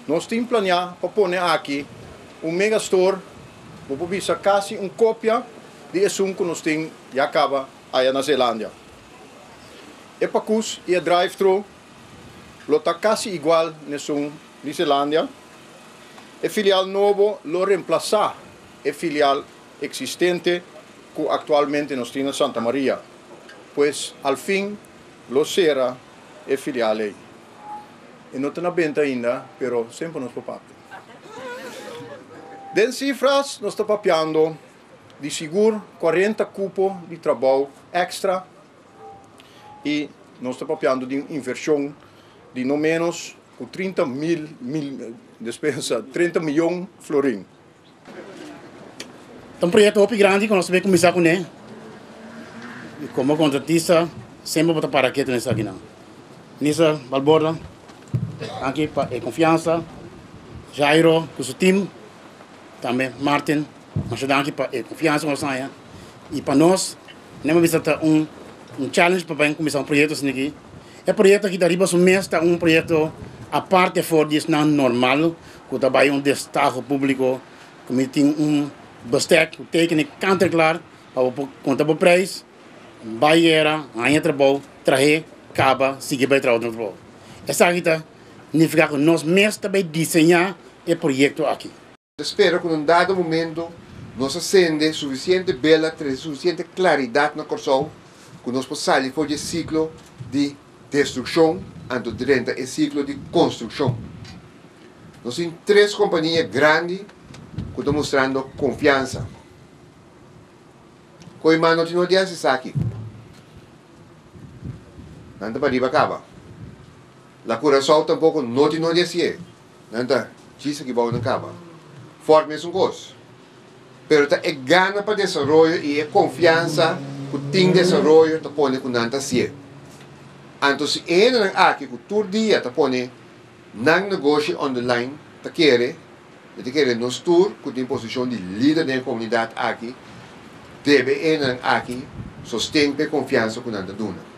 Nos tin planeá pa pone aki un megastore, bo por bisa kasi un kopia di esun ku nos tin ya kaba aya na Zeelandia. E pakus i e drive-thru lo ta kasi igual n'esun di Zeelandia. E filial nobo lo remplasá e filial eksistente ku aktualmente nos tin na Santa Maria. Pues al fin lo sera e filial ei. E no ta na benta ainda, pero semper nos por papia. Den sifras nos ta papiando di sigur 40 kupo di trabou èkstra i nos ta papiando di un invershon di no ménos ku 30 mil mil despensa 30 miyon florin. Ta un proyekto hopi grandi ku nos ta bin kuminsá kuné i komo kontratista semper bo ta para ketu na esakinan. Minister Balborda, danki pa e konfiansa, Jairo ku su tim, tambe Martin, masha danki pa e konfiansa ku nos haña i pa nos nan bisa ta un un challenge pa bin kuminsá un proyekto asina aki. E proyekto aki ta riba su mes ta un proyekto aparte for di esnan normal ku ta bai un destaho públiko ku mi tin un bestek ku teken e kant en klar pa bo por konta bo preis, bai yera, haña trabou, trah'é, kaba, sigui bai traha otro trabou. Esaki ta nifiká ku nos mes ta bai diseñá e proyekto aki. Ta spera ku na un dado momento nos a sende sufisiente bela, trese sufisiente klaridat na Kòrsou ku nos por sali for di e siklo di destrukshon anto drenta e siklo di konstrukshon. Nos tin tres kompania grandi ku ta mustrando konfiansa. Koiman no tin no di hasi esaki. Nan ta pariba kaba. La Curaçao tampoko no tin no di hasié. Nan ta djis aki bou nan kaba. Ford mesun kos. Pero ta e gana pa desaroyo i e konfiansa ku tin desaroyo ta pone ku nan ta hasié. Anto si e hendenan aki ku tur dia ta pone nan negoshi on the line ta kere, mi ta kere nos tur ku tin posishon di lider den e komunidat aki debe e hendenan aki sosten pa e konfiansa ku nan ta duna.